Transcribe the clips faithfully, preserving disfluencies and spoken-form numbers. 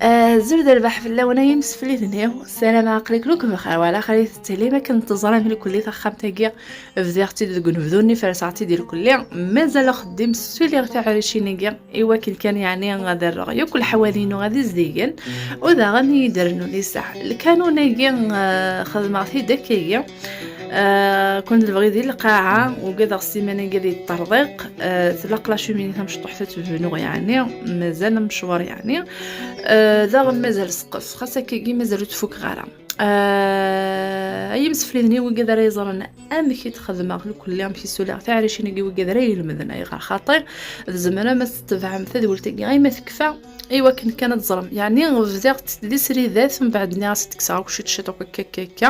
Azul d rrbeḥ fell-awen ay imsefliden-iw. Ssarameɣ aql-iken akk bxir, wala xir i tettili. Akken teẓram irkelli taxxamt-agi bdiɣ-tt-id deg unebdu-nni, ferseɣ-tt-id irkelli. Mazal axeddim, ssuliɣ tiɛricin-agi i wakken kan, yeɛni, ad rreɣ yakk leḥwal-inu ad izdigen, u daɣen i yi-d-rennun lisaɛ. Lkanun-agi, eh, xedmeɣ-t-id akkagi. Eh, kun lebɣi di lqaɛa, ugadeɣ ssiman-agi ad yeṭṭerḍiq. Eh, tlaq la cheminée tamecṭuḥt ad tebnu, yeɛni, mazal amecwar, yeɛni. Eh, daɣen mazal ssqef, xas akkagi mazal ur tfukeɣ ara. Eh, ay imsefliden-iw, wigad ara yeẓren amek i t-xedmeɣ lkulli, amek i suliɣ tiɛricin-agi, wigad ara ilemden, ayɣer xaṭi tzemrem ad tetebɛem tadwilt-agi ay ma tekfa, i wakken kan ad teẓrem. Yeɛni, bdiɣ-tt di sridat, mbeɛd nniɣ-as ad kkseɣ akk ciṭ ciṭ akk akka, akka, akka,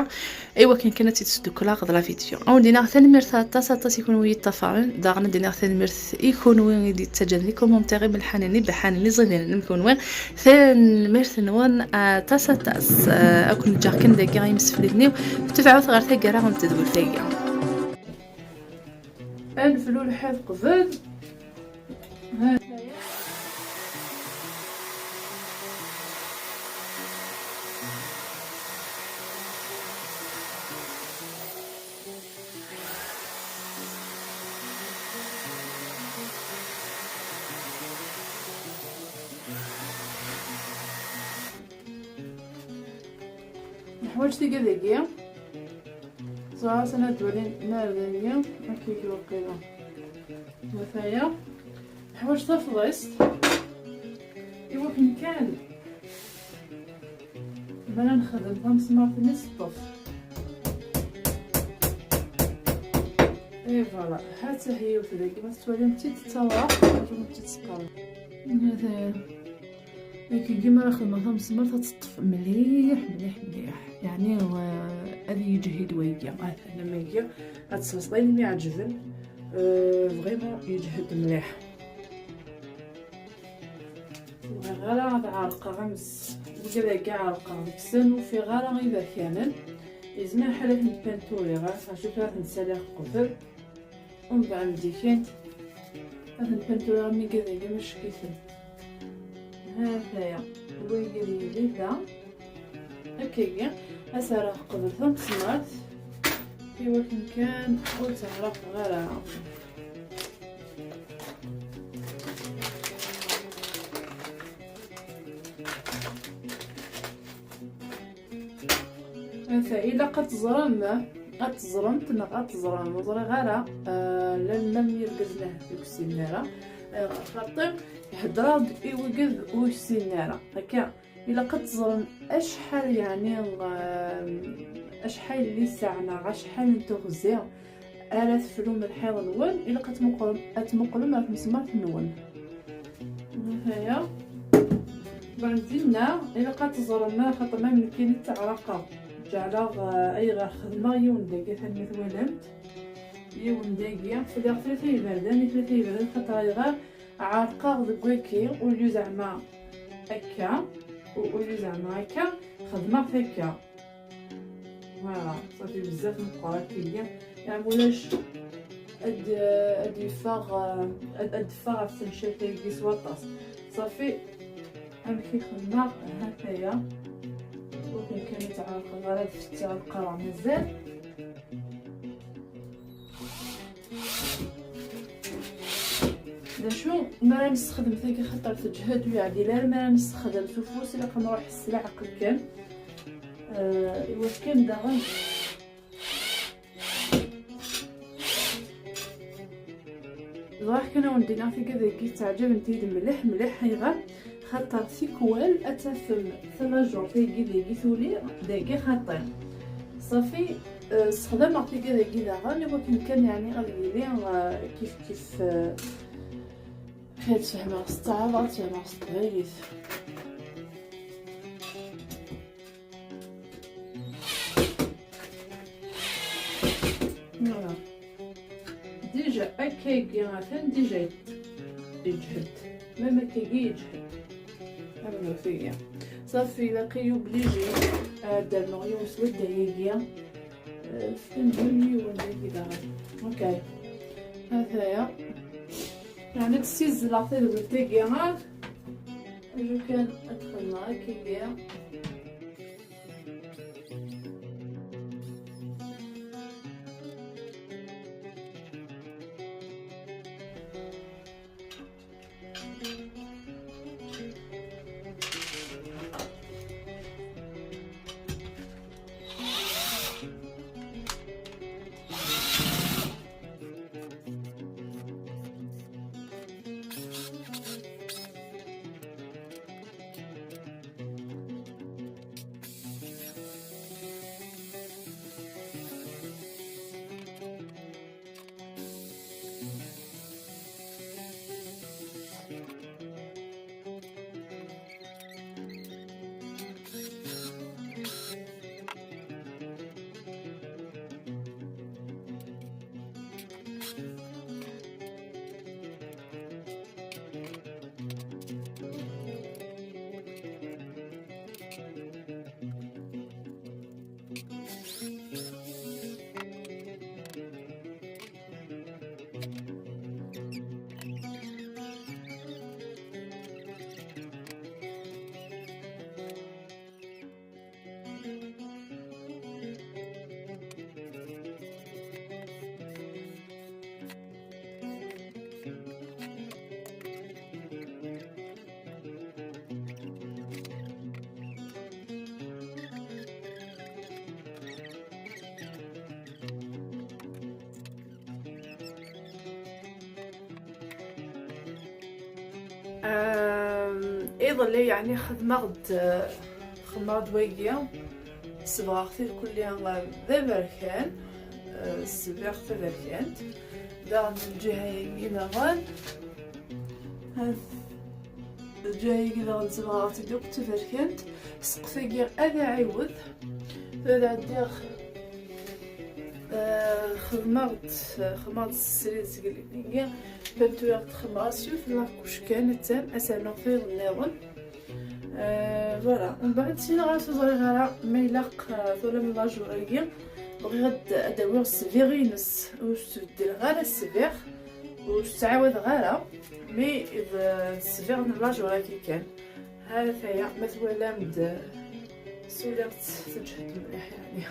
i wakken kan ad tt-id-sdukleɣ d la vidéo. Ad wen-d-iniɣ tanemmirt aṭas, aṭas i kunwi i yi-ṭṭafaren. Daɣen ad d-iniɣ tanemmirt i kunwi i d-yettaǧǧan les commentaires imelḥanen, ibeḥḥanen, iẓidanen am kunwi. Tanemmirt-nwen aṭas, aṭas. Eh, ad ken-ǧǧeɣ kan dagi, ay imsefliden-iw. Tebɛut ɣer taggara n tedwilt-agi. Ad neflu lḥiḍ qbel. Neḥwaǧ tigad-agi. Ẓriɣ ass-a ad twalin ma ar dagi, akka i waqila. Ataya. Neḥwaǧ tafḍist. I wakken kan mi ara nexdem tamesmart-nni teṭṭef. Et voilà, ha-tt-ah yiwet dagi, ma tettwalim-tt-id d tawaɣt, acu ma tt-id-seqqaren. Ataya. Akkagi mi ara xedmeɣ tamesmart ad teṭṭef mliḥ, mliḥ, mliḥ. Yeɛni, euh, ad yeǧhid wayyi. Ah, tennam wayyi, ad tesmeslayd mi iɛeǧben. Euh, vraiment yeǧhed mliḥ. Ur bɣiɣ ara ad ɛerqeɣ am s-, wigad-agi ɛerqeɣ deg-sen, ur ufiɣ ara iberkanen. Yezmer lḥal ad ten-pinturiɣ, acu tura ad ten-ssaliɣ qbel. Umbeɛd dikin ad ten-pinturiɣ am wigad-agi ma cekiten. Hataya, wigad yili da. Akkagi, ad s-rreɣ qbel tamesmart, i wakken kan ur tt-ɛerqeɣ ara. Ata, ilaq ad teẓrem, ad teẓremt neɣ ad teẓrem, ur ẓriɣ ara, eh, llan, llan yirgazen ahat ur k-ssinen ara, eh, xaṭi heddreɣ-d i wigad ur k-ssinen ara, akka. Ilaq ad teẓrem acḥal, yeɛni, eh, acḥal n lisaɛ neɣ acḥal n teɣzi ara teflum lḥiḍ-nwen, ilaq ad tmuqlem, ad tmuqlem ɣer tmesmart-nwen. Aya. Bon, dinna, ilaq ad teẓrem, xaṭer ma nekkini ttaɛraqeɣ. Ǧeɛleɣ, eh, ayɣer xedmeɣ yiwen dagi, atan ma twalamt. Yiwen dagi, sliɣ tlata iberdan, i tlata iberdan, xaṭer ayɣer ɛerqeɣ deg waki, au lieu zeɛma akka, u-, au lieu zeɛma akka, xedmeɣ-t akka. Voilà, صافي بزاف meqqer akkagi. Yeɛni ulac ad, ad yeffeɣ, ad, ad d-ffeɣ ɣef tenčalt-agi s waṭas. صافي، amek i xedmeɣ, hataya. Ur kan ad tɛerqeḍ ara ad fettiɣ lqareɛ mazal. D acu, mi ara nessexdem tagi, xaṭer teǧhed, ur yeɛdil ara mi ara nessexdem s ufus, ilaq ad nruḥ s leɛqel kan. Eh, iwakken daɣen ẓriɣ kan ad wen-d-iniɣ tigad-agi ttaɛǧabent-iyi-d mliḥ, mliḥ. Ayɣer? Xaṭer tikwal ad tafem tamajurt-agi dagi tuli, dagi xaṭi. Ṣafi, eh, sexdameɣ tigad-agi daɣen i wakken kan, yeɛni, ad yili, eh, kif kif, eh, ad tfehmeɣ s ttaɛrabt, ad tfehmeɣ s teqbaylit. Voilà. Déjà, akkagi atan déjà yeǧhed. Même akkagi yeǧhed. Am nutigi. Safi, ilaq-iyi obligé ad d-rnuɣ yiwen s wadda-agi. Eh, fkan-d yiwen dagi daɣen. Ok. Hataya. Yeɛni ad ssizzleɣ tadwilt-agi, ah. Aju kan ad xedmeɣ akkagi. Ahm, iḍelli, yeɛni, xedmeɣ-d, xedmeɣ-d wagi, sebɣeɣ-t irkelli d aberkan, eh, sbiɣ taberkant, daɣen lǧiha-agi daɣen, ha-t, lǧiha-agi daɣen sebɣeɣ-tt-id akk d taberkant, ssqef-agi ad iɛiwed, ad ɛeddiɣ. Eh, xedmeɣ-d, xedmeɣ-d srid seg lini. Peintureɣ-d, xedmeɣ-as yiwet n lakuc kan, attan, ad s-rnuɣ tayeḍ nniḍen. Eh, voilà. Mbeɛd, sinaɣ-as, ur ẓriɣ ara ma ilaq, eh, tura n lajur-agi. Bɣiɣ ad, ad d-awiɣ ssbiɣ-ines. Ur s-beddleɣ ara ssbiɣ. Ur s-ttɛawadeɣ ara. Mi d ssbiɣ n lajur-agi kan. Ha-t-aya, ma twalam-d, sulam-tt, teǧhed mliḥ, yeɛni.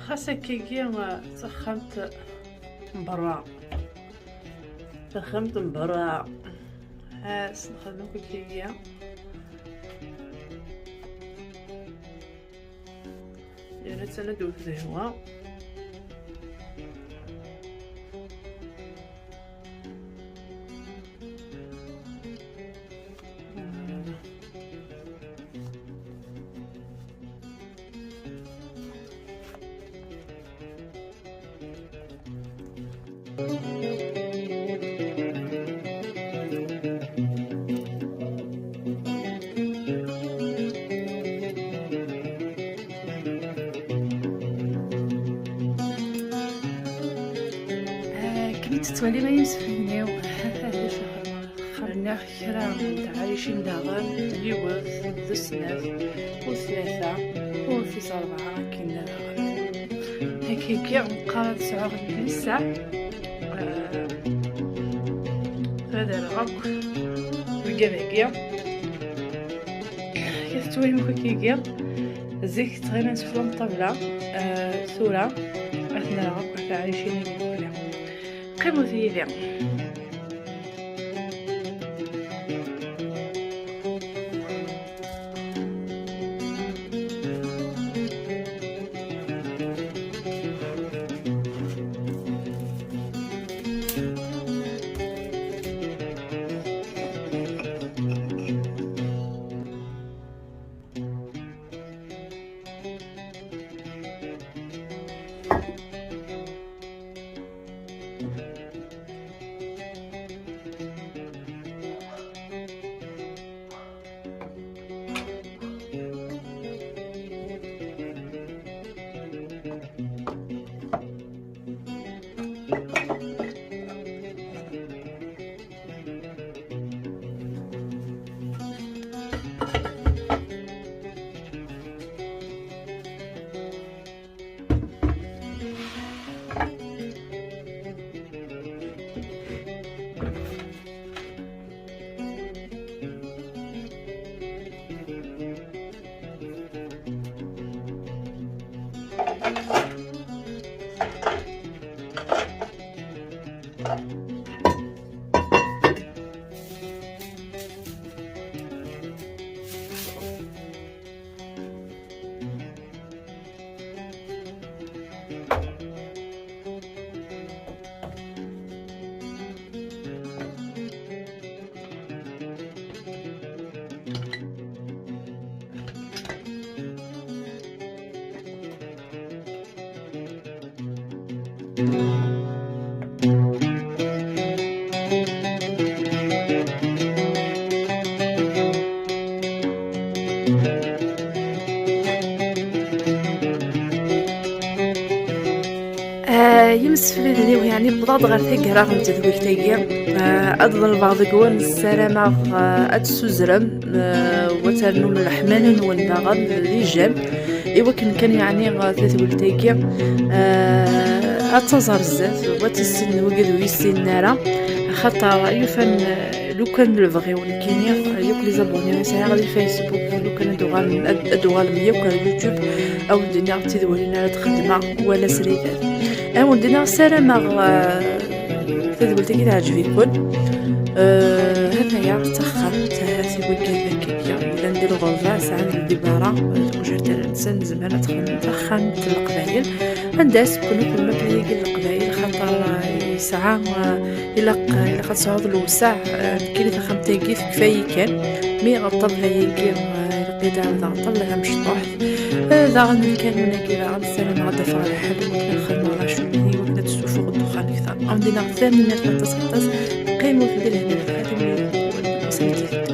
Xas akkagi, d taxxamt n berra. Taxxamt n berra. Ha, s-, nxedem akk akkagi. Yerna attan ad d-tewwet lehwa. Akken i tettwalim ay imsefhamen-iw, rniɣ kra n tɛaricin daɣen, yiwet, d snat, u tlata, u tis rebɛa, akken daɣen. Hakiki, meqqar ad sɛuɣ llisɛ, eh, ad rreɣ akk deg wadagi. Kif tettwalim akk akkagi, zik ttɣimin s flan ṭṭabla, eh, tura ad Neɣ akk teɛricin i d-nefla. Qqimut yid-i. Ah, imsefliden-iw, yeɛni, wwḍeɣ-d ɣer taggara n tedwilt-agi. Ah, ad ḍelbeɣ deg-wen, ssarameɣ, ah, ad tessuzrem, ah, u ad ternum leḥmala-nwen daɣen di jam, i wakken kan, yeɛni, ah, tadwilt-agi, ah, ad taẓ ar zdat, u ad tt-issinen wigad ur yessinen ara, axaṭer yufan, ah, lukan d lebɣi-w nekkini, yakk les abonnés i sɛiɣ di Facebook, lukan ad uɣalen, ad, ad uɣalen yakk ar YouTube, a wen-d-iniɣ d tidwalin ara d-xedmeɣ wala sridat. A wen-d-iniɣ ssarameɣ, eh, tadwilt-agi teɛǧeb-iken. Eh, ha-t-aya d taxxamt, ahat i wigad akkagi yellan di lɣerba, sɛan lbibara, eh, deg ujertal-nsen, zemren ad xedmen taxxamt n Leqbayel. Anda as-kkun akk lmakla-agi n Leqbayel, xaṭer, eh, yesɛa, eh, ilaq, ilaq ad tesɛuḍ lewseɛ, eh, nekkini taxxamt-agi tekfa-yi kan, mi ɣer ṭṭabla-agi, eh, ilaq ad ɛawdeɣ ṭṭabla tamecṭuḥt. Eh, daɣen lkanun-agi daɣen ssarameɣ ad d-afeɣ lḥal wakken ad xedmeɣ acu-nni, wakken ad d-ssufuɣ ddexxan kter. Am dinna, tanemmirt aṭas aṭas, qqimut di lehna.